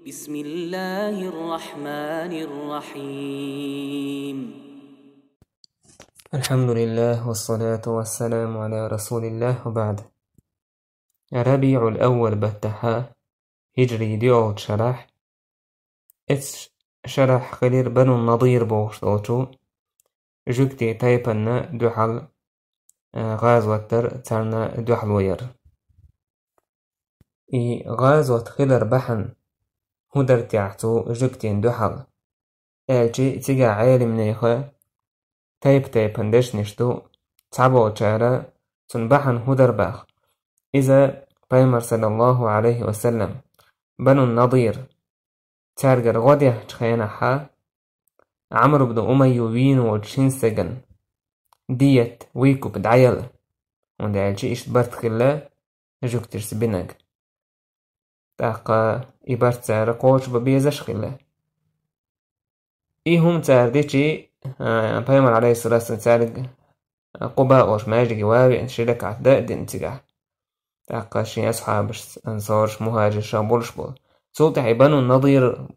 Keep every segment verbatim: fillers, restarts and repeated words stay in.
بسم الله الرحمن الرحيم. الحمد لله والصلاة والسلام على رسول الله وبعد. РабиӀул-Аввал баттахьа, хӀиджри диъолчу шарахь, эцу шарахь хилира Бану Надир бохуш долчу жуьгтийн тайпанна дуьхьал, а, гӀазот дара, царна дуьхьало яра. И гӀазот хилар бахьана хӀун дара техьа цу жуьгтийн дуьхьал? Аьлчи, цигахь Ӏелимнеха тайп-тайпана дешнаш ду, цхьаболчара цунна бахьана хӀун дара баха. Иза Пайхамар, саллаллаху Ӏалайхи ва саллам, Бану Надир, цаьргара гӀо дехчу хенахьа, Ӏамр ибн Умайю вийна волчу шина стеган дият, выкуп дӀаяла, хӀунда аьлча иштта барт хилла жуьгташца бинарг. ТӀаккха и барт цара кхочушбан безаш хилла. И хӀума цара дичи, а, Пайхамар, Ӏалайхиссалату вассалам, цаьрга Къуба олуш маьждиге ван а веана, ши ракаӀат дан а дина цигахь. ТӀаккха шен асхьабашца, ансараш, мухӀажирш болуш болу. Цул тӀаьхьа и Бану Надир,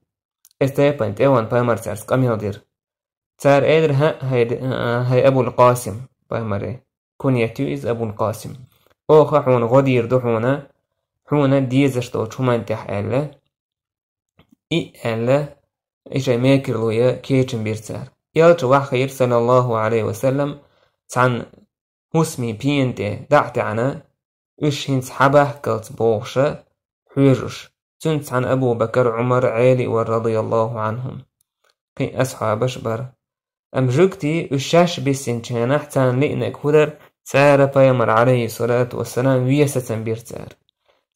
эцу тайпана тӀе а ван, Пайхамар цаьрца къамел дира. Цара элира: «ХӀаъ, хӀай, хӀай Абул Къасим», Пайхамаре куньят ю иза, Абул Къасим. «Оха хьуна гӀо дийр ду хьуна, хьуна дезаш долчу хӀуманна тӀехь», аьлла. И аьлла, и шайн мекарло ян кечам бира цара. Элча вахийра, саллаллаху Ӏалайхи ва саллам, цхьана хӀусамийн пена тӀе дӀа а таьӀна, уьш хӀинца хьан бахкалц бохуша хьоьжуш. Цуьнца цхьаьна Абу Бакар, Ӏумар, Ӏели а вара, радияллаху Ӏанхум. Кхин а асхьабаш а бара. Амма жуьгтий уьш шаьш биссинчу хенахь царна лиънарг хӀун дара, цара Пайхамар, Ӏалайхиссалату вассалам, вен сацам бира цара.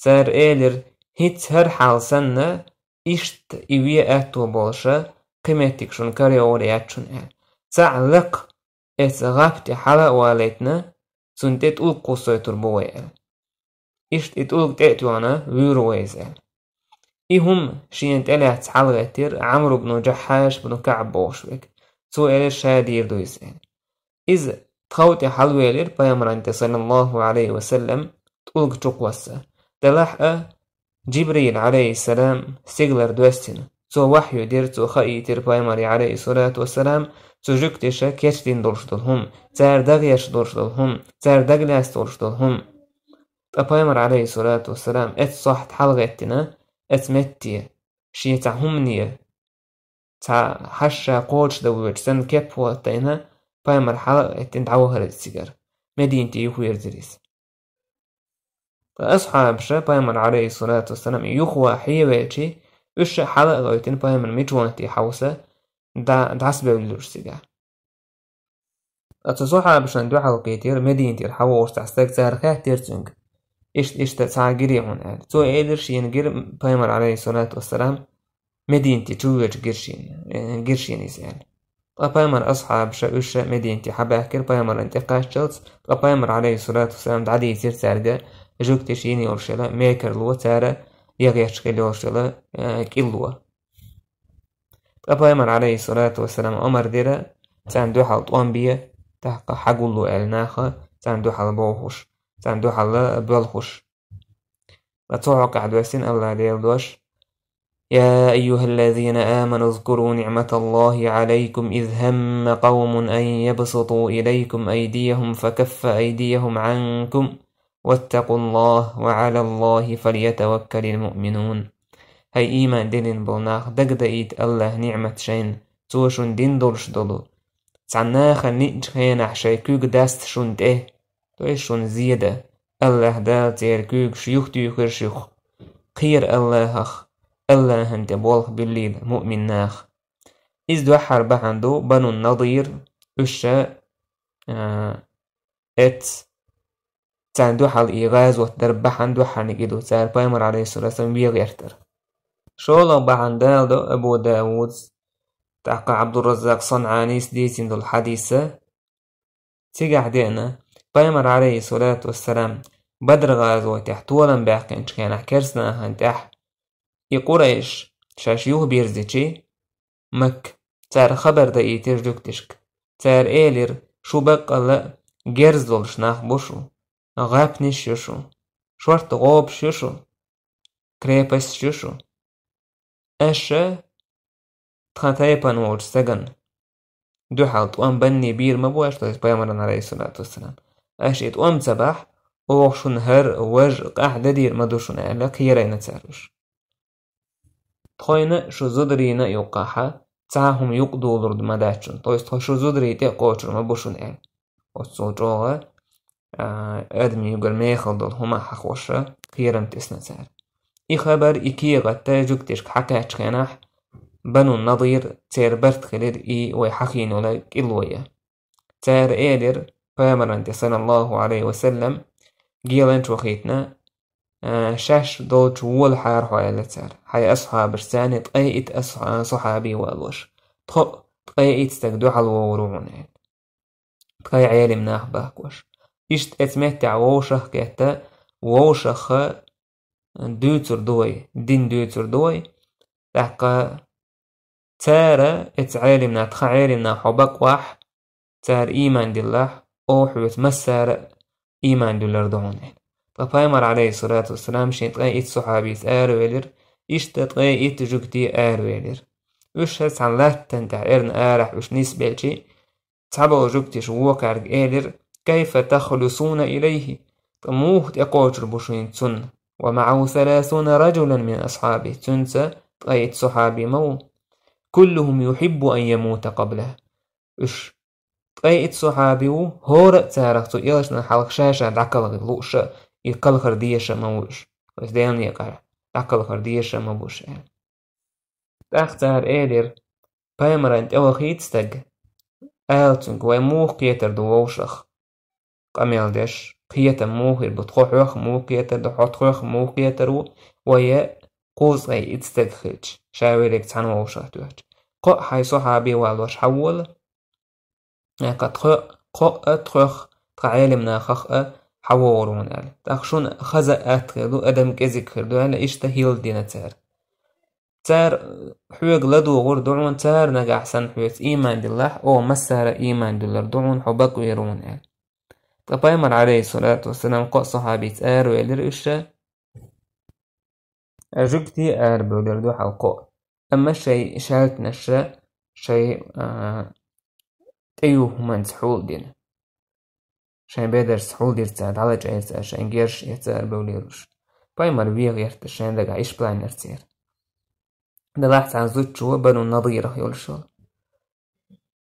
Цара элира: «ХӀинца хӀара хьал санна, иштта и вен аьтто болуша кхин меттиг шуна карайогӀур яц шуна», аьлла. «Цхьаъ лакха эцу гӀап тӀе хьала а валийтина, цунна тӀе тӀулг кхуссуьйтур бу вай», аьлла. Иштта и тӀулг тӀе а тоьхна, вуьйр ву иза, аьлла. И хӀума шена тӀелаьцна хьалагӀеттира Ӏамр ибн Джахьхьаш ибн КаӀб бохуш верг. Цо элира ша дийр ду иза, аьлла. Иза тхов тӀе хьалавелира Пайхамаран тӀе, саллаллаху Ӏалайхи ва саллам, тӀулг чу кхосса. Делахь а Джибрил, Ӏалайхиссалам, стигалара доьссина. Цо вахью дира, цо хаийтира Пайхамаре, Ӏалайхиссалату вассалам, цу жуьгташа кечдина долуш долу хӀума, цара дагӀеш долуш долу хӀума, цара дагалаьцна долуш долу хӀума. Ткъа Пайхамар, Ӏалайхиссалату вассалам, эцу сохьта хьалагӀеттина, эцу метте, шен цхьа хӀумане, цхьа хьашт ша кхочушдан воьдуш санна, кеп хӀоттийна, Пайхамар хьала а гӀеттина, дӀавахара иза цигара. Мединате юхаверзира иза. Ткъа асхьабаша Пайхамар, Ӏалайхиссалату вассалам, юхаван хьевелчи, уьш а хьала а гӀевттина, Пайхамар мича ван те хьовса, дӀа-, дӀасабевллуш цигахь. Ткъа цу сахьабашна дуьхьал кхийтира Мединатера хьавогӀуш цхьа стаг, цара хаьттира цуьнга: «Иштта, иштта цхьа гирий хьуна?» аьлла. Цо элира шена гира Пайхамар, Ӏалайхиссалату вассалам, Мединате чу воьдуш гира шена, э, гира шена иза аьлла. Ткъа Пайхамар асхьабаша, уьш а Мединате хьабаьхкира Пайхамарна тӀекхаччалц, ткъа Пайхамар, Ӏалайхиссалату вассалам, дӀадийцира цаьрга жуьгташа йина йолуш йолу мекарло, цара ян гӀерташ хила йолуш йолу, э, кӀилло. Ткъа Пайхамар, Ӏалайхиссалату вассалам, омар дира, царна дуьхьал тӀом бе, тӀаккха хьагулло аьлла наха, царна дуьхьал бовхуш, царна дуьхьал боьлхуш. Ткъа цу хьокъехь доьссина АллахӀ Делан дош: «يا أيها الذين آمنوا اذكروا نعمة الله عليكم إذ هم قوم أن يبسطوا إليكم أيديهم فكف أيديهم عنكم واتقوا الله وعلى الله فليتوكل المؤمنون». ХӀай ийман диллина болу нах, дагадаийта АллахӀан ниӀмат шайна, Цо шуна дина долуш долу. Цхьана нахана ниъчу хенахь шайн куьг даста шуна тӀе, то есть шуна зен дан, АллахӀ Дала церан куьйгаш юхатуьйхира шух. Кхера АллахӀах, АллахӀана тӀе болх буьллийла муъмин наха. Иза дуьххьара бахьана ду Бану Надир, уьш ша, а, эцна, царна дуьхьал и гӀазот дар бахьана дуьххьарниг и ду, цара Пайхамар, Ӏалайхиссалату вассалам, вен гӀертар. ШолгӀа бахьана даладо Абу Давуда, тӀаккха Ӏабдурраззакъ СанӀанис дийцина долу хьадиса. Цигахь деана, Пайхамар, Ӏалайхиссалату вассалам, Бадр гӀазотехь толам баьккхинчу хенахь керстанахана тӀехь и къурайш шаьш юхабирзичи, Макка, цара хабар даийтира жуьгташка. Цара элира: «Шу баккъалла а герз долуш нах бу шу, гӀапниш ю шу, шорта гӀобаш ю шу, крепосташ ю шу. аша тхан тайпан волчу стаган дуьхьал тӀом банне бийр ма бу аша, то есть пайхамаран, алейхиссалату вассалам. Аша и тӀом ца бахь, оха шуна хӀара, важа, къаьхьа дадийр ма ду шуна аьлла, кхерайна цара уьш. Тхойна шу зударийна а юккъахьа, цхьа хӀума юкъадолур ма дац шуна. То есть тхо шу зударий тӀе а кхочур ма бу шуна аьлла. Оццул чӀогӀа, а, адамийн югара мехала долу хӀума хьахоша, кхерам тесна цара. И хабар, и кехат жуьгташка хьакхаьччу хенахь, Бану Надир церан барт хилира и вай хьахийна йолу кӀилло ян. Цара элира пайхамаран тӀе, саллаллаху алейхи ва саллам, геланча вахийтина, а, шаьш долчу волахьара хьо аьлла цара. Хьайн асхьабаш царна ткъе итт асхьа-, сахьаби валош. Тхо а ткъе итт стаг дуьхьал вогӀур ву хьуна аьлла. Ткъе Ӏелим нах бахкош. Иштта эцу меттехь вовшах а кхетта, вовшаха дуьйцур ду вай, дин дуьйцур ду вай. ТӀаккха цара, эцу Ӏелим нах, тхан Ӏелим нах хьо бакъвахь, цара ийман диллахь, оха хьоьца массара а ийман дуьллур ду хьуна аьлла. Ткъа пайхамар, алейхиссалату вассалам, шен ткъе итт сахьабица аравелира, иштта ткъе итт жуьгти аравелира. Уьш хӀара цхьана латтана тӀехь эрна арахь уьш нисбелчи, цхьаболу жуьгташа вокхаьрга элира: «Кайфа тахлусуна илайхи?» Ткъа муха тӀекхочур бу шуна цунна? «Ва маъаху саласуна ражулан мин асхьаби». Цуьнца ткъе итт сахьаби ма ву. «Куллухум юхиббу ан ямута къабла». Уьш ткъе итт сахьаби ву, хӀора а царах цу элчанан хьалха ша-ша дӀакхалхар лууш а, и кхалхар дезаш а ма ву уьш. Оцу Делан некъахь дӀакхалхар дезаш а ма бу уьш аьлла. ТӀаккха цара элира: «Пайхамаран тӀевахийта стаг, ала цуьнга, вай муха кхетар ду вовшах?» Къамел деш, кхетам муха хир бу, тхо хьох муха кхетар ду, хьо тхох муха кхетар ву, вай кхузткъе итт стаг хилча, ша велларг цхьана вовшах тоьхча. Кхоъ хьайн сахьаби валош хьавола, кхо, кхоъ а тхох, тхан Ӏелим нахах а хьавогӀур ву хьуна аьлла. ТӀаккха шуна хаза а атта хир ду, адам кӀезиг хир ду аьлла, иштта хӀилла дина цара. Цара хьоьга ладугӀур ду хьуна, цара нагахь санна хьоьца ийман диллахь, оха массара а ийман дуьллур ду хьуна, хьо бакъвер ву хьуна аьлла. Ткъа пайхамар, алейхиссалату вассалам, кхоъ сахьабица аравелира уьш а, жуьгти а арабевллера дуьхьал кхоъ. Амма шайн шаьлтанаш а, шайн, а, тӀеюху хӀуманца хьул а дина. Шайн бедаршца хьул дира цара, дӀалачкъийра цара, шайн герзаш эца арабевллера уьш. Пайхамар вен гӀерташ шайн дагахь иштта план яра церан. Делахь цхьана зудчо, Бану Надирах йолуш волу,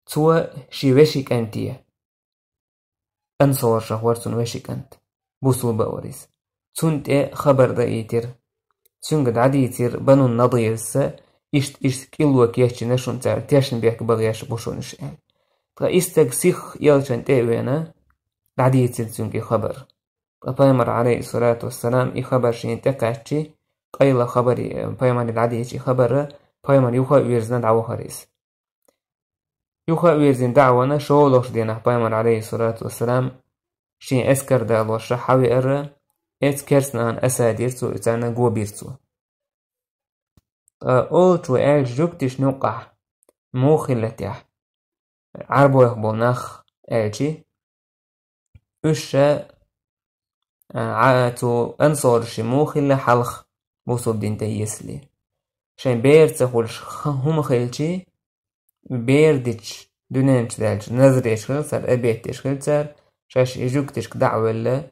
цо шен вешин кӀанте, ансаршах вара цуьнан вешин кӀант, бусулба а вара иза, цунна тӀе хабар даийтира. Цуьнга дӀадийцира Бану Надирс а, иштта-иштта кӀилло кечйина шуна цара, тешнабехк бан гӀерташ бу шуна уьш аьлла. Ткъа и стаг сихха элчанна тӀе а веана, дӀадийцира цуьнга и хабар. Ткъа пайхамар, алейхиссалату вассалам, и хабар шена тӀекхаьччи, къайла хабаре, пайхамаре дӀадийцича и хабар, пайхамар юха а вирзина дӀавахара иза. Юха а вирзина дӀа а вахана, шолгӀачу дийнахь пайхамар, алейхиссалату вассалам, шен эскар далош хьавеара, эцу керстанашна асадийра цо, и царна го бийра цо. Ткъа олучо аьлча жуьгташна юккъехь муха хилла техьа, Ӏарбойх болу нах аьлчи, уьш ша, а, Ӏа-, цу ансаршна муха хилла хьалха бусулба дин тӀе эцале. Шайн бер ца хуьлуш х-, хӀума хилчи, бер дича, дуьнен чу даьлча, назар еш хилла цара, обед еш хилла цара, шаьш и жуьгташка дӀа а велла,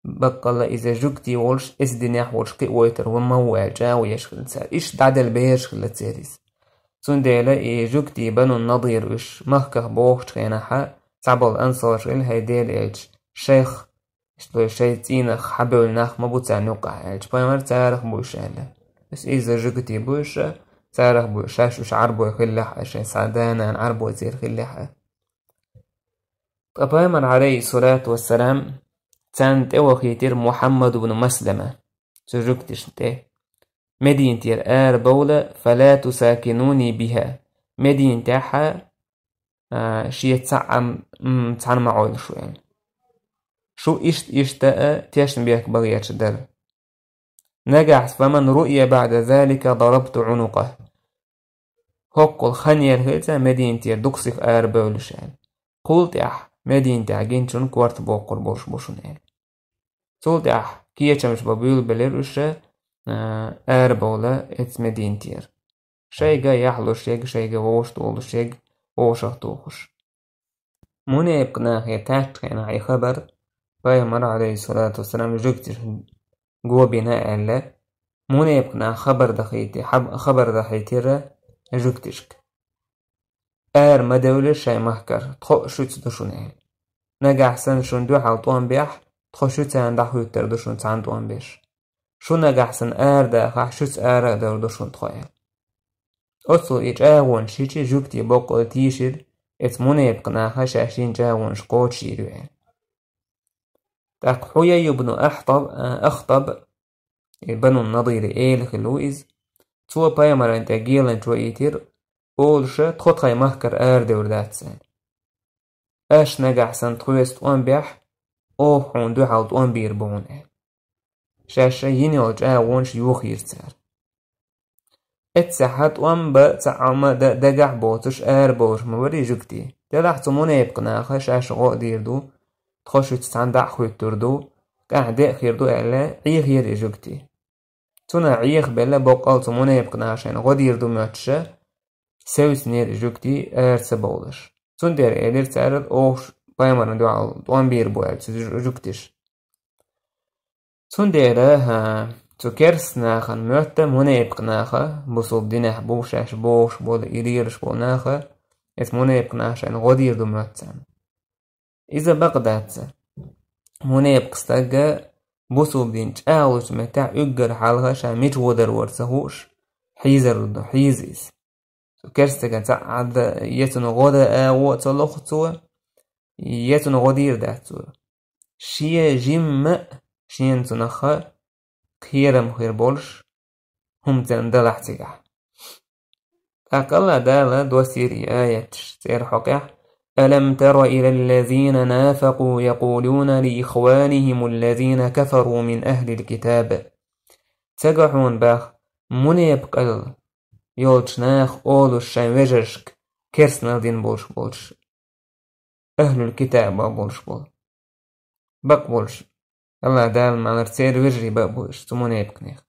баккъалла иза жуьгти волуш, эцу динехь волуш кхиойтур ву ма ву аьлла, чӀагӀо еш хилла цара. Иштта дӀаделла бераш хилла церан иза. Цундела и жуьгти Бану Надир уьш махках бохучу хенахьа, цхьаболу ансарш элира: «ХӀай Делан элча, шайх, иштта шайн цӀийнах хьабевлла нах ма бу царна юккъехь», аьлча, пайхамар: «Царах бу уьш», аьлла. Иза жуьгти бу уьш, царах бу уьш, шаьш уьш Ӏарбой хиллехь а, шайн схьа да-нана Ӏарбой церан хиллехь а. Ткъа пайхамар, алейхиссалату вассалам, царна тӀе вахийтира Мухьаммад ибн Маслама, цу жуьгташна тӀе. Мединатера арабовла, «Фала тусакинуни биха». Мединатехьа, а, шен цхьаъ ам, м, цхьаьна ма Ӏойла шу аьлла. Шу иштта-иштта а тешнабехк бан гӀерташ дара. Нагахь: «Фаман руъя баъда залика дарабту Ӏунукъах». ХӀоккхул хан яр хилла цара Мединатера дукха сиха арабевллаш аьлла. Кхул тӀаьхьа Мединатехь гиначунна корта боккхур болуш бу шуна аьлла. Цул тӀаьхьа кечамаш бан буьйлабелира уьш, а, арабовла эцу Мединатера. Шайга яхь луш ерг, шайга вовшахтохуш ерг, вовшахтохуш. Мунепкъ нахе кхаьччу хенахь и хабар, пайхамар, алейхиссалату вассалам, жуьгтех гобина аьлла, мунепкъ наха хабар дахийти-, хаб-, хабар дахийтира жуьгташка. Ара ма девлла шайн махкара, тхо а шуьца ду шуна аьлла. Нагахь санна шуна дуьхьал тӀом бехь, тхо шуьца дӀахӀуьттур ду шуна цхьана тӀом беш. Шу нагахь санна ара дахахь, шуьца ара а девр ду шуна тхо аьлла. Оццул и чӀагӀонаш йича жуьгтий боккъал тийшира, эца мунепкъ наха шаьш йина чӀагӀонаш кхочушйийр ю аьлла. ТӀаккха Хьуяй ибн Ахьтаб, а, Ахтаб, и Бану Надири эла хилла ву иза. Цо пайхамарна тӀе геланча ваийтира, олуша, тхо тхайн махкара арадевр дац аьлла. Аш нагахь санна тхоьца тӀом бехь, оха хьуна дуьхьал тӀом бийр бу хьуна аьлла. Шаьш шайн йина йолу чӀагӀонаш йохийра цара. Эццахь тӀом бан цхьа Ӏамма дан дагахь боцуш арабовлуш ма бара и жуьгтий. Делахь цу мунепкъ наха шаьш гӀо а дийр ду, тхо шуьца цхьаьна дӀа а хӀуьттур ду, тӀаьхьа де а хир ду аьлла, Ӏехийра и жуьгтий. Цунах Ӏехабелла боккъал цу мунепкъ наха шайна гӀо дийр ду моьттуша, севцинера и жуьгтий ара ца бовлуш. Цундела элира цара, оха пайхамарна дуьхьал тӀом бийр бу аьлла цу жуьгташа. Цундела, хӀа, цу керста нахана моьтту мунепкъ наха, бусулба динехь бу шаьш бохуш болу, и лелаш болу наха, эца мунепкъ наха шайна гӀо дийр ду моьтту царна. Иза бакъ дац. Мунепкъ стаг бусулба дин чӀагӀлучу меттехь уггар хьалха ша мича гӀо дар вара ца хууш, хьийзар ду, хьийза иза. Цу керста стагана цхьа а Ӏадда, я цунна гӀо дан агӀо а ца лоху цо, я цунна гӀо дийр дац цо. Шен жимма а, шена цунах а кхерам хир болуш, хӀума царна далахь цигахь. ТӀаккха Аллах Дала доссийра и аяташ церан хьокъехь: «ألم تر إلى الذين نافقوا يقولون لإخوانهم الذين كفروا من أهل الكتاب». Ца го хьуна баха, мунепкъалла йолчу наха олуш шайн вежаршка, керстанал дина болуш болчу, ахьлул китаба болуш болу. Бакъ болуш. Аллах Дала ма-аллара, церан вежарий бакъ бу уьш, цу мунепкъанех.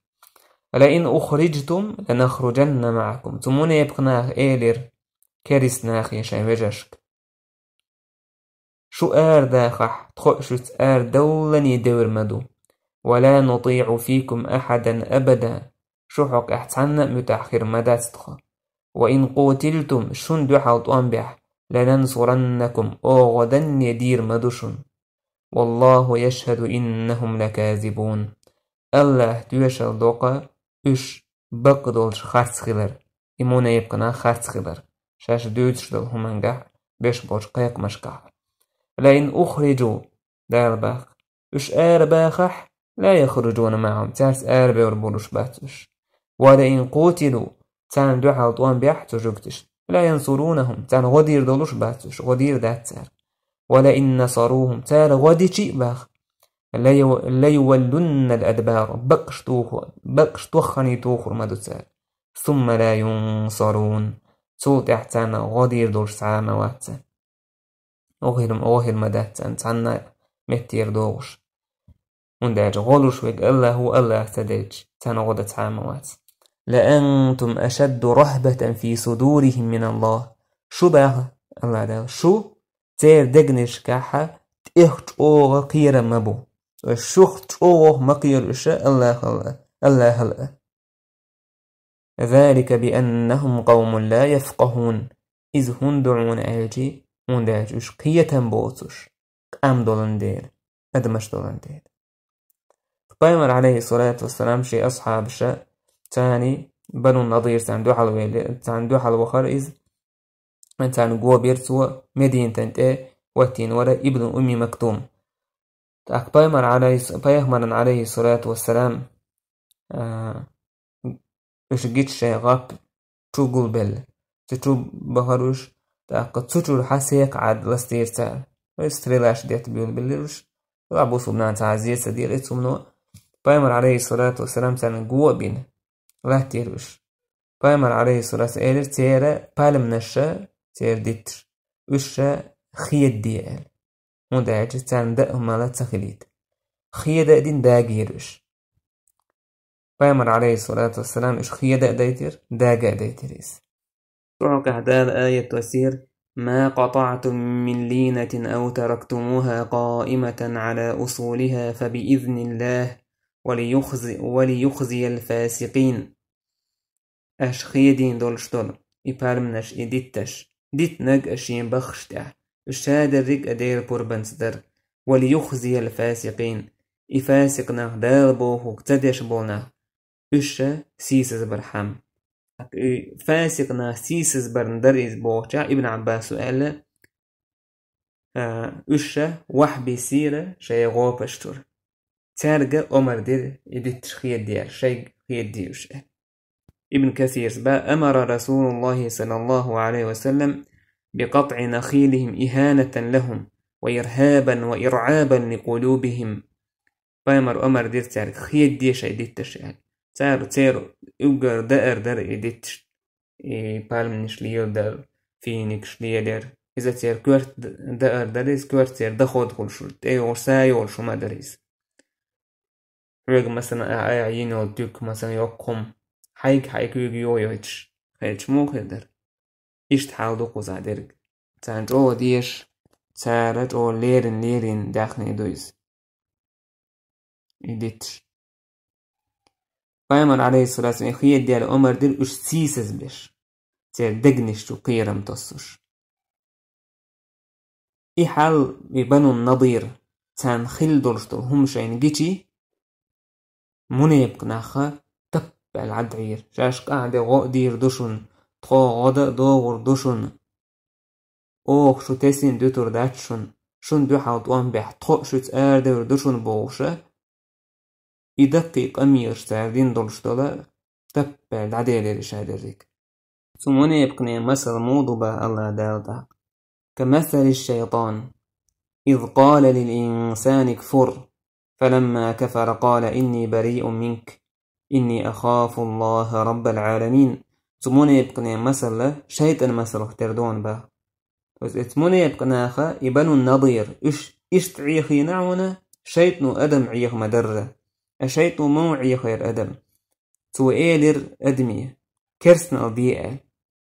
«لئن أخرجتم لنخرجن معكم». Цу мунепкъанаха элира керста нахе шайн вежаршка: «Шу арадахахь, тхо а шуьца арадовллане девр ма ду. ولا نطيع فيكم أحدا أبدا». Шу хьокъехь цхьанна а муьтӀахь хир ма дац тхо. «وإن قوتلتم», шуна дуьхьал тӀом бехь, «لننصرنكم», оха гӀо данне дийр ма ду шуна. «والله يشهد إنهم لكاذبون». Аллах тоьшалла доккху уьш бакъдолуш харц хилар, и мунепкъанах харц хилар, шаьш дуьйцуш долу хӀумангахь, беш болчу кхайкхамашкахь. «لئن أخرجوا», Дала баккха, уьш арабахахь, «لا يخرجون معهم», цаьрца арабевр болуш бац уьш. «ولئن قوتلوا», царна дуьхьал тӀом бехь цу жуьгташа, «لا ينصرونهم», царна гӀо дийр долуш бац уьш, гӀо дийр дац цара. «ولئن نصروهم», цара гӀо дичи а баха, «ليو-، ليولن الأدبار», бакъаш туху-, бакъаш тоххане тухур ма ду цара. «ثم لا ينصرون», цул тӀаьхьа царна гӀо дийр долуш цхьа а ма вац цара. Оха хир, оха хир ма дац царна цхьанна а меттера догӀуш. ХӀунда аьлча гӀо луш верг Аллах ву, Аллах ца делча, царна гӀо дан цхьа а ма вац. «لأنتم أشد رهبة في صدورهم من الله». Шу баха, Аллах Дала, шу церан дегнашкахьа тӀех чӀогӀа кхерам ма бу. Шух чӀогӀа ма кхера уьш Аллахал а, Аллахал а. «ذلك بأنهم قوم لا يفقهون». Иза хӀунда ду хьуна аьлчи, хӀунда аьлча уьш кхетам боцуш, къам долан дела, адамаш долан дела. Пайхамар, алейхиссалату вассалам, шен асхьабаша царна Бану Надир царна дуьхьал вели-, царна дуьхьал вахара иза, царна го бира цо, Мединатан тӀе ваттийна вара Ибн Умми Мактум. ТӀаккха пайхамар, алейхис-, пайхамаран, алейхиссалату вассалам, а, уьш гича шайн гӀап чу гулбелла. Цу чу бахара уьш, тӀаккха цу чуьра хьан секха Ӏад ластийра цара. Вай стрелаш детта буьйлабеллера уьш. Ва бусулба нана цхьа а зе ца дийра и цумно. Пайхамар, алейхиссалату вассалам, царна го а бина, латтийра уьш. Пайхамар, алейхиссалату вассалам, элира церан пальманаша, церан дитташ, уьш ша хедадийла аьлла. ХӀунда аьлча царна даа мала ца хилийта. Хеда а дина дагийра уьш. Пайхамар, алейхиссалату вассалам, уж хеда а дайтира, дага а дайтира из. Цу хьокъехь Дала аят доссийра: «ما قطعتم من لينة أو تركتموها قائمة على أصولها فبإذن الله وليخزي، وليخزي الفاسقين». Аша хедийна долуш долу и пальмнаш, и дитташ, дитинарг а шен баххаш тӀехь, уьш шадерриг а Делан пурбанца дара. «وليخزي الفاسقين», и фасикъ нах, Дала бохург ца деш болу нах, уьш ша сийсазбархьама. И фасикъ нах сийсазбарна дара иза бохучохь, Ибн Ӏаббасо аьлла, а, уьш ша вахь бисийра шайн гӀопаш чуьра. Цаьрга омар дира и дитташ хедаяр, шайга хедае уьш аьлла. Ибн Касирс бан: «أمر رسول الله صلى الله عليه وسلم بقطع نخيلهم إهانة لهم وإرهابا وإرعابا لقلوبهم». Пайхамар омар дира цаьрга, хедае шайн дитташ аьлла. Цара, церан уггар даар дара и дитташ, и пальмнаш леладар, финикаш лелаяр. Иза церан коьрта даар дара, иза коьрта церан доход хуьлуш, тӀейогӀуш, са йолуш хӀума дара иза. Хьоьга, масала, а, айхьа йина йолу туька, масала, йоккха хӀума, хьайга хьайн куьйга юхайойтуш хилча, муха хир дара? Иштта хьал ду кхузахь дерг. Царна чӀогӀа дезаш, цара чӀогӀа леррина, леррина даьхни ду иза. И дитташ. Пайхамар, алейхиссалату вассалам, хедаделла омар дира уьш сийсазбеш, церан дегнаш чу кхерам тоссуш. И хьал, и Бану Надир, царна хилла долуш долу хӀума шайна гичи, мунепакъ наха таппаьлла дӀадахьийра. Шаьш къахьде гӀо а дийр ду шуна, тхо гӀо дан а догӀур ду шуна. Оха шу тесина дуьтур дац шуна, шуна дуьхьал тӀом бехь, тхо а шуьца арадевр ду шуна бохуша, и даккхий къамелаш цара дина долуш дола, таппаьлла дӀаделира шадерриг. Цу мунепакъне масал муха ду бан Аллах Дала тӀаккха: «كمثل الشيطان إذ قال للإنسان اكفر فلما كفر قال إني بريء منك إني أخاف الله رب العالمين». Цу мунепакъне масалла шайтӀан масалх тера дона бан. То есть, эцу мунепакъ наха и Бану Надир, уьш иштта Ӏехийна хьуна, шайтӀано адам Ӏеха ма-дарра. А шайтӀано муха Ӏехайра адам? Цо элира адаме: «Керстанал де», – аьлла.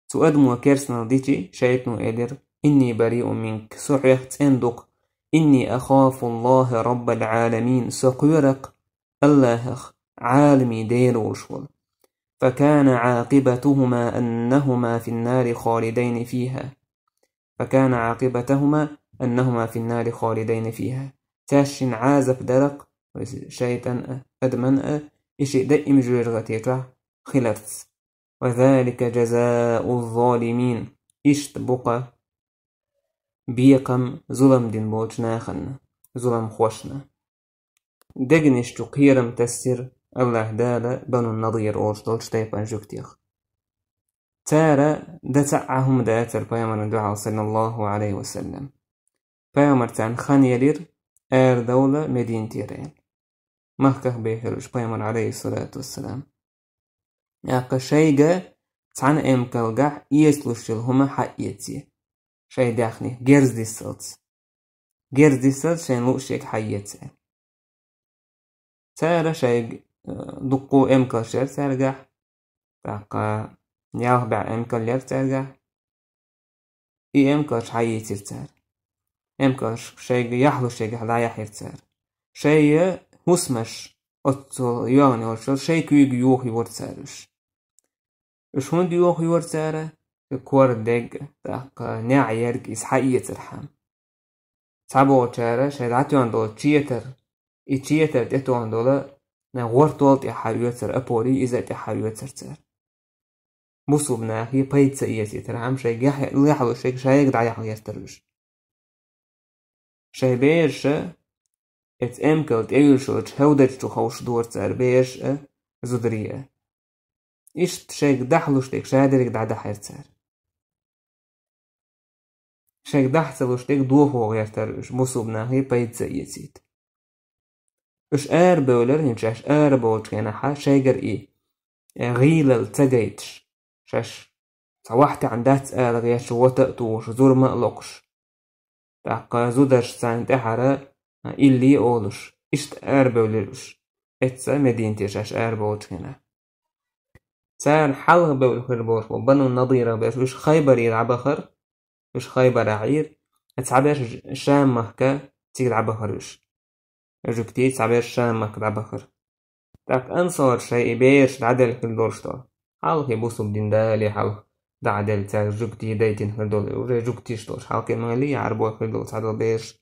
Цу адамо керстанал дичи, шайтӀано элира: «إني بريء منك», со хьох цӀена ду-кх. «إني أخاف الله رب العالمين», со кхоьру-кх Аллахах, Ӏаламийн Дела волуш волу. «فكان عاقبتهما أنهما في النار خالدين فيها. فكان عاقبتهما أنهما في النار خالدين فيها». Цаьршинна Ӏазап дара-кх, шайтӀан а, адаман а, и шиъ даима жоьжахати чохь хиларца. «وذلك جزاء الظالمين». Иштта бу-кха бекхам зулам дина болчу нахана, зуламхошна. Дегнаш чу кхерам тассира Аллах Дала Бану Надир олуш долчу тайпана жуьгтех. Цара дан цхьа а хӀума дацара пайхамарна дуьхьал, саллаллаху алейхи ва саллям. Пайхамар царна хан елира, арадовла Мединатера аьлла. Махках бехира уьш пайхамар, алейхиссалату вассалам. ТӀаккха шайга цхьана эмкалгахь эцалуш йолу хӀума хьаэце. Шайн даьхни герз диссалц. Герз диссалц шайна луъушшега хьаэца. Цара шайга, э, дуккха эмкалш яра цаьргахь, тӀаккха ялх бӀе эмкал яра цаьргахь. И эмкалш хьаийцира цара. Эмкалш шайга яхьлушшегахь дӀаяхьира цара. Шайн хӀусамаш оццул йоьгӀна йолчул шайн куьйга йохайора цара уьш. Уьш хӀунда йохайора цара? Кор дерг, тӀаккха неӀ ерг иза хьаэцархьама. Цхьаболчара шайн дӀатоьхна долу четар, и четар тӀетоьхна долу, на гӀортол тӀехьа оьцура, апори иза тӀехьа оьцура цара. Бусулба нахе пайда ца эцийтархьама шайга яхь-, яхьлушшега шайга дӀаяхьа гӀертара уьш. Шайн бераша, эца эмкал тӀеюьллуш йолчу хӀевдачу ховшадора цара бераш а, зударий а. Иштта шайга дахьлуш дерг шадерриг дӀадахьара цара. Шайга дахь ца луш дерг дохо гӀертара уьш, бусулба нахе пайда ца эцийта. Уьш арабевлира, хӀинца шаьш арабовлучу хенахьа шайгара и, э, гӀийлалла ца гайташ, шаьш цхьа вахь таьӀна дац ала гӀерташ, гӀота а тухуш, зурма а локхуш. ТӀаккха зударша царна тӀаьхьара, а, илли а олуш, иштта арабевлира уьш. эцца Мединате шаьш арабовлачу хенахь. Царна хьалха бевлла хир болуш бу Бану Надирах берш, уьш Хайбаре дӀабахара, уьш Хайбарехь Ӏийра, цхьаберш Шам-махка цига дӀабахара уьш. Жуьгтий цхьаберш Шам-махка дӀабахара. ТӀаккха ансорша шайн и бераш дӀаделла хир долуш ду. Хьалхе бусулба дин дале хьалха дӀаделла цаьрга жуьгтий дайтина хир долу, уже жуьгтий долуш хьалхе ма хилли, Ӏарбой хир долу цхьадолу бераш.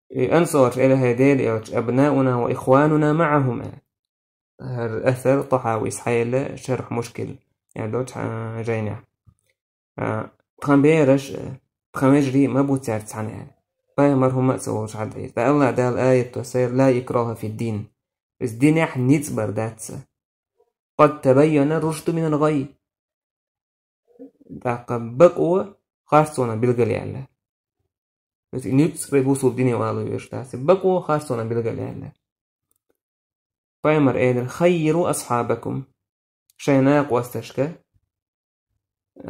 И ансорша элира: «ХӀей Делан элча, абнауна ва ихвануна маӀахум», – аьлла. ХӀара асар Тахьавис хьаелла Шархь Мушкил, аьлла долчу жайнехь. А, тхан бераш, а, тхан вежарий ма бу цаьрца цхьаьна аьлла. Пайхамар хӀумма а ца олуш хьаьдда иза. Ткъа Аллах Дала аят доссийра: «Ла икраха фид-дин». Иза динехь ницкъ бар дац. «Къад табаййана рушду минал гӀай». ТӀаккха бакъо харцонах билгалъяьлла. Иза ницкъ бе бусулба дине валар веш дац. Бакъо харцонах билгалъяьлла. Пайхамар элира: «Хаййиру асхьабакум». Шайн накъосташка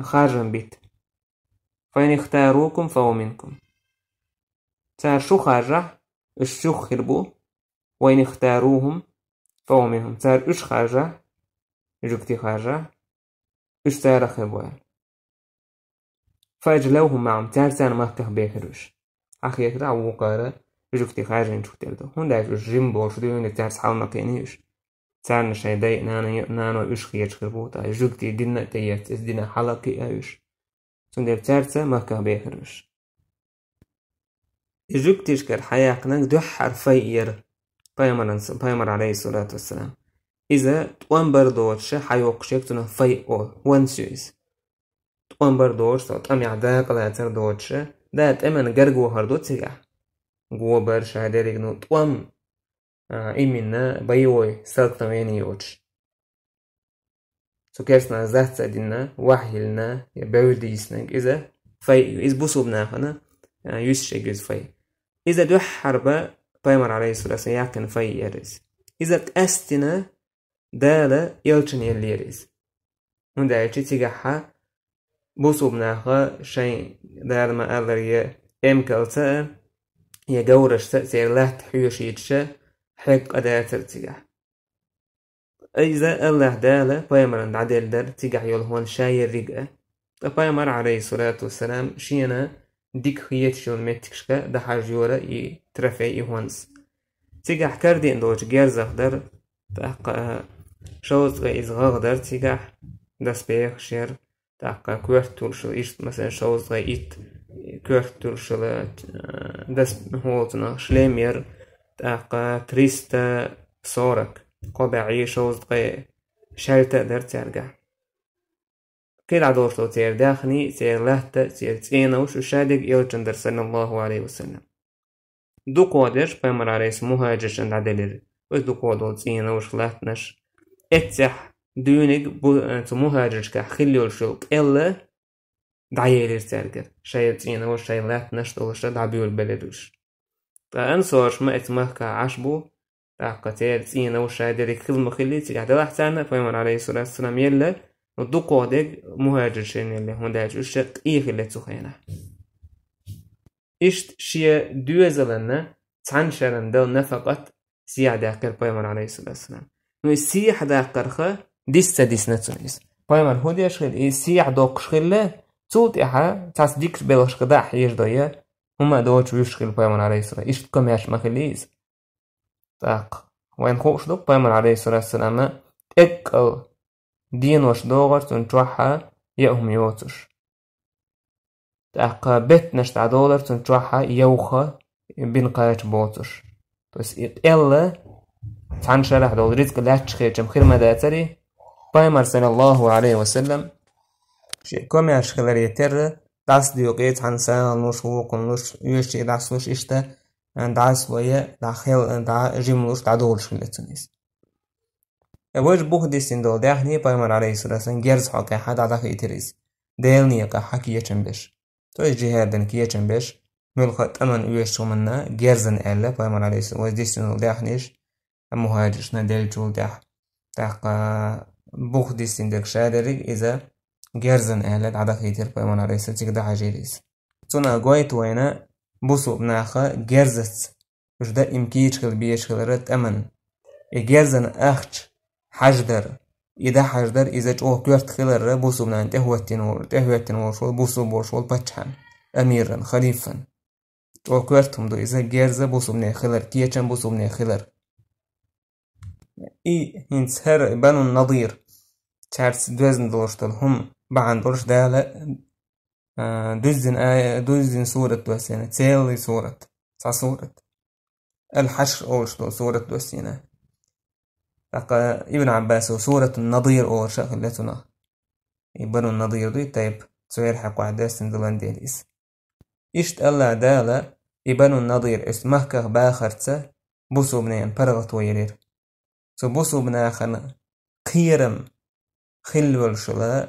харжам бита. «Фа ин ихтарукум, фа хӀува минкум». Цара шу харжахь, уьш шух хир бу. «Ва ин ихтарухум, фа хӀува минхум». Цара уьш харжахь, жуьгтий харжахь, уьш царах хир бу аьлла. «Фа аджлаухум маӀахум», цаьрца царна махках бехира уьш. Хьан хетарехь вукхара жуьгтий харжийначух тера ду. ХӀунда аьлча уьш жима болуш дуьйна цаьрца хьал ма кхиъний уьш. Царна шайн дай а, нана а, нано а уьш хеташ хир бу, ткъа жуьгтий динна а тӀеэцна, иза динан хьал а кхиа уьш. Цундела цаьрца махках бехира уьш. И жуьгташкара хьаяьккхинарг дуьххьара фай яра пайхамаран, пайхамар, алейхиссалату вассалам. Иза тӀом бар доцуша хьайоккхуш ерг цунах фай олу, ванс ю иза. ТӀом бар доцуш, цо тӀамехь дакъа лацар доцуша, да, тӀеман гарга вахар ду цигахь. Го бар ша дерриг, ну, тӀом, а, именно боевой столкновение йоцуш. Цу керстанаш зац а дина, вахь йиллина, я бевлла дийцинарг иза фай ю. Иза бусулба нахана, а, юьсуш ерг иза фай. Иза дуьххьара бан пайхамар, алейхиссалату вассалам, яьккхина фай яра иза. Иза къаьстина Дала элчана еллера иза. ХӀунда аьлча цигахьа бусулба наха шайн, Дала ма-аллара, я эмкалца а, я говрашца а церан латта хьоьшуьйтуша хьекъа дацара цигахь. Иза Аллаха Дала пайхамарна дӀаделла дара цигахь йолу хӀума ша ерриг а. Ткъа пайхамар, алейхиссалату вассалам, шена дика хеташ йолу меттигашка дӀахьажа йора и трофей, и хӀонс. Цигахь кардина долчу герзах дара, тӀаккха шовзткъе иза гӀагӀ дара цигахь, доспехаш яра, тӀаккха коьрта тулуш, иштта, масала, шовзткъе итт коьрта тулуш, а, дас-, хӀолцунах шлем яра, тӀаккха триста сорок кхо бӀе шовзткъе шаьлта а дара цаьргахь. КхидӀа долуш долу церан даьхний, церан латта, церан цӀенош уьш шадерг элчана дара, саллаллаху алейхи ва саллям. Дукхо дерш пайхамар, алейхи, мухаджиршна дӀаделира. Оцу дукхо долу цӀенош, латтанаш. Эццехь дуьйниг бу-, цу мухаджиршкахь хилла йолуш йолу къелла дӀаелира цаьргара. Шайн цӀенош, шайн латтанаш долуша дӀабуьйлабелира уьш. Ткъа ансорш ма эцу махкахь Ӏаш бу, тӀаккха церан цӀенош шадерриг хила ма хилли, цигахь делахь царна, пайхамар, алейхиссалату вассалам, елла, ну, дукхо дерг мухаджиршна елла, хӀунда аьлча уьш ша къе хилла цу хенахь. Иштта шен доьзална цхьана шарна дала нафакъат сехьа даьккхира пайхамар, алейхиссалату вассалам. Ну, и сехьа даккхарха дис ца дисна цунна иза. Пайхамар хӀун деш хилла, и сехьа доккхуш хилла, цул тӀаьхьа цхьацца дикачу белхашка дӀа а хьежадо я, хӀума а доцуш вуьсуш хилла пайхамар, алейхиссалам. Иштта комаьрша ма хилла иза. ТӀаккха вайна хууш ду, пайхамар, алейхиссалату вассалам, тӀеккъал денош догӀар цунна чохьа яа хӀума йоцуш. ТӀаккха беттанаш дӀадолар цунна чохьа йовха бина кхача боцуш. То есть и къелла цхьана шарахь долу рицкъ лаьтташ хечам хир ма дацари, пайхамар, саллаллаху алейхи ва саллям, шен комаьрша хиларе терра, дӀасадоькъе цхьана сагӀанлуш, вукхунлуш, оьшуче дӀасалуш, иштта дӀасалое, дӀахел-, дӀа жимлуш, дӀадолуш хилла цунна иза. Э, важа бух дисина долу даьхни пайхамар, алейхиссалату вассалам, герз хьокъехьа дӀадахийтира иза. Делан некъахьа кечам беш. То есть жихӀадана кечам беш, муьлхха а тӀаман оьшучу хӀуманна герзана аьлла пайхамар, алейхиссалату вассалам, дисина долу даьхниш, мухаджиршна деллачул тӀаьхьа. ТӀаккха бух дисина дерг шадерриг иза герзана аьлла дӀадахийтира пайхамар, алейхиссалату вассалам, цига дӀахьажийра иза. Цунах гойту вайна бусулба наха герзаца уьш даим кийча хила безаш хилара тӀаман. И герзан ахча хьаждар, и дӀахьаждар, иза чӀогӀа коьрта хилар бусулба нахана тӀехӀоьттина волу, тӀехӀоьттина волуш волу бусулба волуш волу паччахьан, амиран, халифан. ЧӀогӀа коьрта хӀума ду иза, герза бусулба нехан хилар, кечам бусулба нехан хилар. И хӀинца хӀара Бану Надир, цаьрца доьзна долуш долу хӀума бахьана долуш Дала, а, дуьззина ая, дуьззина сурат доссийна, целый сурат, цхьа сурат. Ал-Хьашр олуш долу сурат доссийна. ТӀаккха Ибн Ӏаббаса Суратун Надир олуш а хилла цунах. И Бану Надир ду и тайпа, церан хьокъехь доьссина долу дела иза. Иштта Аллах Дала и Бану Надир оцу Макках бахарца бусулба нехан паргӀато елира. Цу бусулба нахана кхерам хилла йолуш йолу,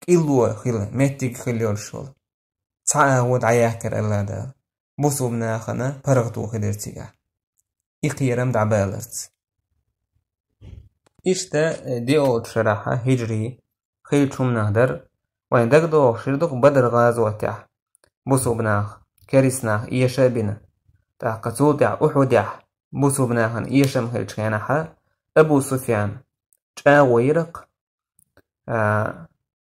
кӀилло хила, меттиг хилла йолуш йолу цхьа агӀо дӀаяьккхира Аллах Дала. Бусулба нахана паргӀато хилира цигахь. И кхерам дӀабаларца. Иштта, э, диъолчу шарахь хиджри хиллачу хӀуманах дара, вайн дагадогӀуш хир ду-кх Бадр гӀазотехь бусулба нах, керист нах эша а бина. ТӀаккха цул тӀаьхьа Ухьудехь бусулба нахана эшам хиллачу хенахь Абу Суфьян чӀагӀо йира-кх, а,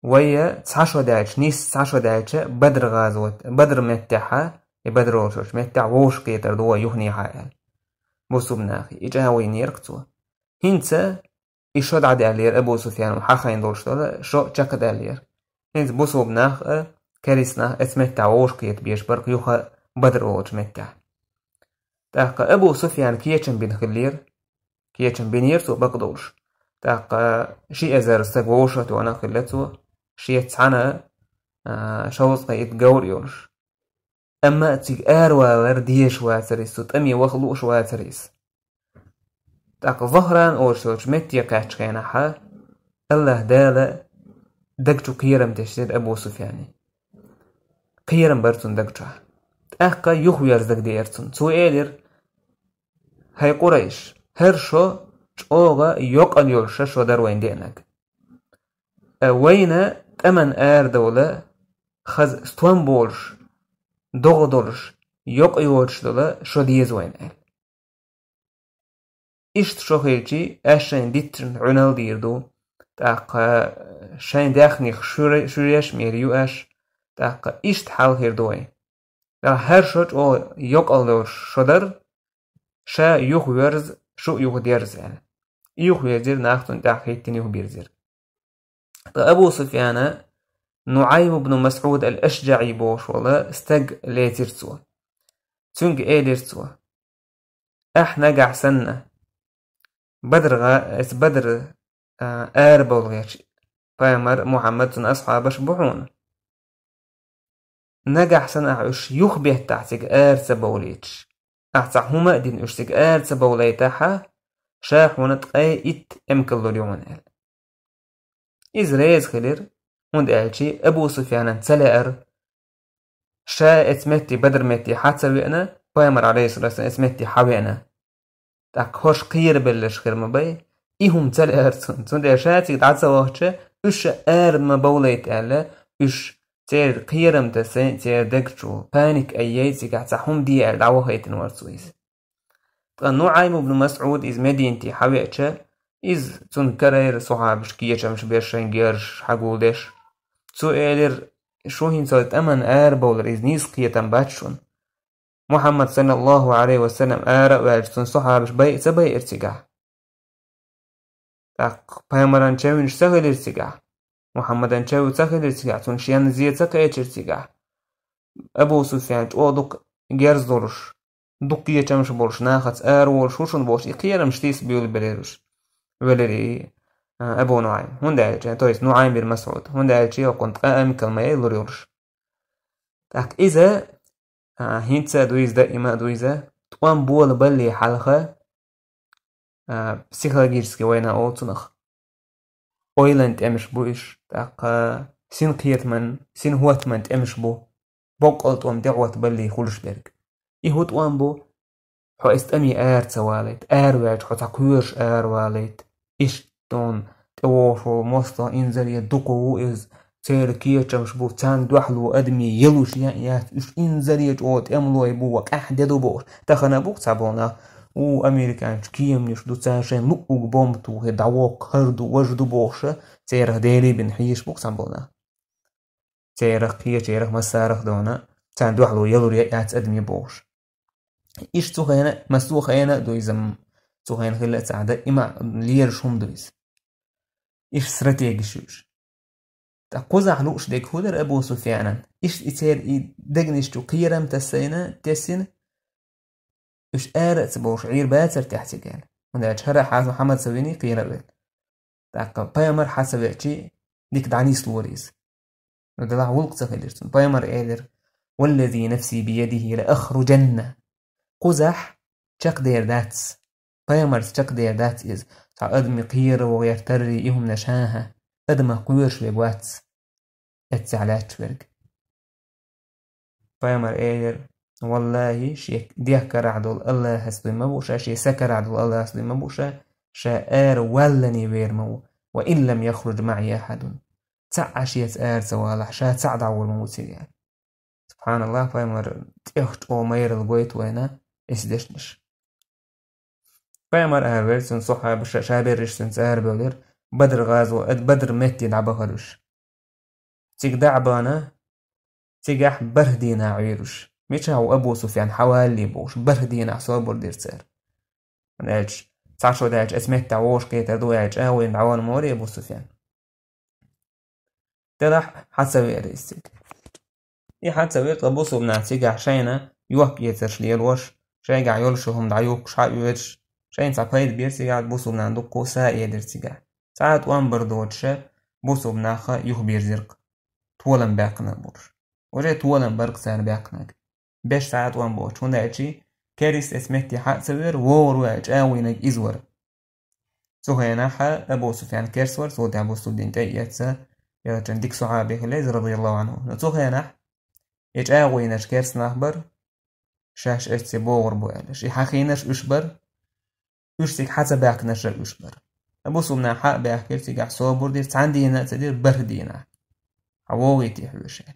вай цхьа шо даьлча, нийсса цхьа шо даьлча, Бадр гӀазот, Бадр меттехь, и Бадр олуш йолчу меттехь вовшахкхетар ду вай юханехьа аьлла. Бусулба нахе и чӀагӀо йинера-кх цо. ХӀинца и шо дӀадаьллера Абу Суфьяно хьахийна долуш долу шо чекхдаьллера. ХӀинца бусулба нах а, керист нах а оцу меттехь вовшахкхета безаш бара-кх юха Бадр олучу меттехь. ТӀаккха Абу Суфьяна кечам бина хиллера. Кечам бинера цо бакъдолуш. ТӀаккха ши эзар стаг вовшахтоьхна хилла цо, шеца цхьаьна, а, шовзткъе итт говр а йолуш. Амма цига аравалар дезаш вацара иза, цу тӀаме ваха лууш вацара иза. ТӀаккха Захран олуш йолчу метте кхаьччу хенахь, Аллах Дала даг чу кхерам тесира Абу Суфьяне. Кхерам бара цунна даг чохь. ТӀаккха юхаверза дагадеара цунна. Цо элира: «ХӀай Къурайш, хӀара шо чӀогӀа йокъал йолуш шо дара вайна деанарг. Э, вайна тӀаман арадовла, хаза стом болуш, догӀа долуш, йокъа йоцуш дола шо деза вайна», – аьлла. Иштта шо хилчи, аш шайн дитташна Ӏуьнал дийр ду, тӀаккха шайн даьхнех шуьре-, шуьреш мер ю аш, тӀаккха иштта хьал хир ду вайн. ТӀаккха хӀара шо чӀогӀа йокъал йолуш шо дара, ша юхаверза, шу а юхадерза аьлла. И юхаверзира, нах цунна тӀаьхьа хӀиттина юхабирзира. Ткъа Абу Суфьяна НуӀайм ибн МасӀуд ал-АшжаӀи бохуш волу стаг лецира цо. Цуьнга элира цо: «Ахь нагахь санна, Бадр гӀа-, эца Бадр, а, арабовла гӀерташ пайхамар, Мухьаммад, цуьнан асхьабаш бу хьуна. Нагахь санна ахь уьш юхабеттахь цига ара ца бовлийташ, ахь цхьа хӀума а дина уьш цига ара ца бовлийтахь, ша хьуна ткъе итт эмкал лур ю хьуна», – аьлла. Иза реза хилира, хӀунда аьлча Абу Суфьянан ца лаьара, ша эца метте, Бадр метте хьа ца веана, пайхамар, алейхиссалату вассалам, эца метте хьа веана. ТӀаккха хӀорш кхерабелларш хир ма бай, и хӀума ца лаьара цунна. Цундела ша цига дӀа ца вахча, уьш ара ма бовлийта аьлла, уьш церан кхерам таса, церан даг чу паника айъай, цигахь цхьа хӀума де аьлла, дӀавахийтина вара цо иза. Ткъа НуӀайм ибн МасӀуд иза Мединате хьавеача, иза цунна карайра сахьабаш кечамаш беш, шайн герзаш хьагулдеш. Цо элира: «Шу хӀинца тӀаман арабовлар, иза нийса кхетам бац шуна. Мухьаммад, саллаллаху Ӏалайхи ва саллам, ара а ваьлча, цунна сахьабаш байа ца байира цигахь. ТӀаккха пайхамаран чевнаш ца хилира цигахь, Мухьаммадан чев ца хилира цигахь, цунна шен зе ца кхечира цигахь. Абу Суфьян чӀогӀа дукха герз долуш, дукха кечамаш болуш, нахаца ара волуш ву шуна», – бохуш, и кхерамаш тийса буьйлабелира уьш. Велира и, а, Абу НуӀайм. ХӀунда аьлча, то есть НуӀайм бин МасӀуд. ХӀунда аьлча, хӀокхунна ткъа эмкал ма яй лур йолуш. ТӀаккха иза, а, хӀинца а ду иза, даима а ду иза, тӀом болабалле хьалха, а, психологически война олу цунах. Ойлан тӀемаш бу уьш, тӀаккха синкхетаман, синхӀоттаман тӀемаш бу. Боккъал тӀом тӀехӀоттабалле хуьлуш берг. И хӀун тӀом бу? Хьо эца тӀаме ара ца валийта, ара ваьлча хьо цхьа кхоьруш ара валийта. Иштта тӀом тӀевогӀуш волу мостагӀа инзаре дукха ву иза, церан кечамаш бу, царна дуьхьало адамий ялуш ян яц, уьш инзаре чӀогӀа тӀемалой бу, ва къаьхьа де ду бохуш. Тахана бу-кх цхьаболу нах, у, американцу кеманаш ду, цара шайна луъург бомба тухий, дӀавоккха, хӀара ду, важа ду бохуш, церах Деле бина хьийзаш бу-кх цхьаболу нах. Церах, кхечарах, массарах а дона, царна дуьхьало ялур яц адамийн бохуш. Иштта цу хенахь, массо а хенахь а ду иза, м, цу хенахь хилла а ца Ӏа дан, и ма лераш хӀума ду иза. Иштта стратегиш ю уьш. Ткъа кхузахь лууш дерг хӀун дара Абу Суфьянан? Иштта и церан и дегнаш чу кхерам тассийна, тесна, уьш ара а ца бовлуш, Ӏийр бацара техьа цига аьлла. ХӀунда аьлча хӀара хьаза Мухьаммад ца виний, кхера а велла. ТӀаккха пайхамар хьа ца веачий, дика дӀанислора иза. Ну, делахь гӀуллакх ца хилира цуьнан. Пайхамар элира: «Валлази нафси биядихи ла ахружанна». Кхузахь чекхдер дац. Пайхамарца чекхдер дац иза. Цхьа адамийн кхера вогӀу, я таррий, и хӀуманаш, хӀан-хӀа. Адамах кхоьруш верг вац эццехь лаьтташ верг. Пайхамар элира: «Валлахи, шен дегӀ карахь долу Аллахьаца дуй ма бу ша, шен са карахь долу Аллахьаца дуй ма бу ша, ша ара валлалц вер ма ву, ва ин лам яхруж маӀи ахьадун. Цхьаъ а шеца ара ца валахь, ша цхьаъ дӀаволла ма ву цига». СубхьаналлахӀ, пайхамар тӀех чӀогӀа майралла гойту вайна эс дешнаш. Пайхамар аравелира, цуьнан сахьабаш, ша-, шаберриш цуьнца арабевлира, Бадр гӀазо-, Бадр метте дӀабахара уьш. Цига дӀа а бахана, цигахь бархӀ дийнахь Ӏийра уьш. Мичахь ву Абу Суфьян, хьавалале бохуш, бархӀ дийнахь собар дира цара. ХӀунда аьлча, цхьа шо даьлча, аса меттехь вовшахкхетар ду аьлла, чӀагӀо йина дӀавахана ма вара Абу Суфьян. Делахь хьа ца веара иза цига. И хьа ца веара, ткъа бусулба нах цигахь шайна йохк-эцарш лелош, шайгахь йолуш йолу хӀума дӀаюхкуш, хьаоьцуш, шайна цхьа пайда бира цигахь, бусулба нах дуккха а са а эдира цигахь. Цхьа а тӀом бар доцуша, бусулба нах юхабирзира-кх, толам баьккхина болуш. Уже толам бара-кх цара баьккхинарг. Беш цхьа а тӀом боцуш, хӀунда аьлча керист эс метте хьа а ца веара, вогӀур ву аьлла чӀагӀо йинарг иза вара. Цу хенахь Абу Суфьян керс вара, цул тӀаьхьа бусулба дин тӀе а эцна, элчан дика сахьаби хилла иза, радияллаху Ӏанху. Но цу хенахь и чӀагӀо йинарш керс нах бара, шаьш эсце богӀур бу аьлла. И хьахийнарш уьш бара, уьш цига хьа ца баьхкинарш а уьш бара. Бусулба нах хьа а баьхкира, цигахь собар дира, цхьана дийнахь а ца дира, бархӀ дийнахь. Хьа вогӀийте хьоьжуш аьлла.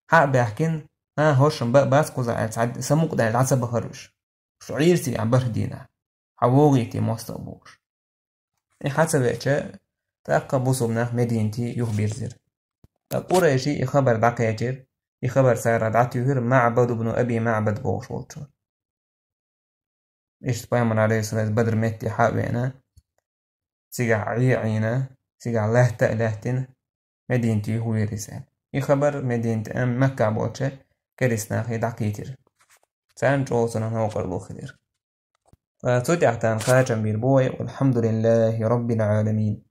Хьа а баьхкина, а, хӀоршан ба-, бац кхузахь аьлла, цхьа самукъадаьлла дӀа ца бахара уьш. Уьш Ӏийра цигахь бархӀ дийнахь. Хьа вогӀийте мостагӀа бохуш. И хьа ца веача, тӀаккха бусулба нах Мединате юхабирзира. Ткъа къурайший и хабар дӀакхечира, и хабар царах дӀатуьйхира МаӀбад ибн Аби МаӀбад бохуш волчо. Иштта пайхамар, алейхиссалату, Бадр метте хьа а веана, цигахь Ӏе а Ӏийна, цигахь лаьтта а лаьттина, Мединате юхавира иза. И хабар Мединате, ам, Маккахь болчу керист нахе дӀакхийтира. Царна чӀогӀа цунах новкъарло хилира. Ткъа цу тӀехь тахана кхачам бийр бу вай, валхьамдулиллахи роббил Ӏаламин.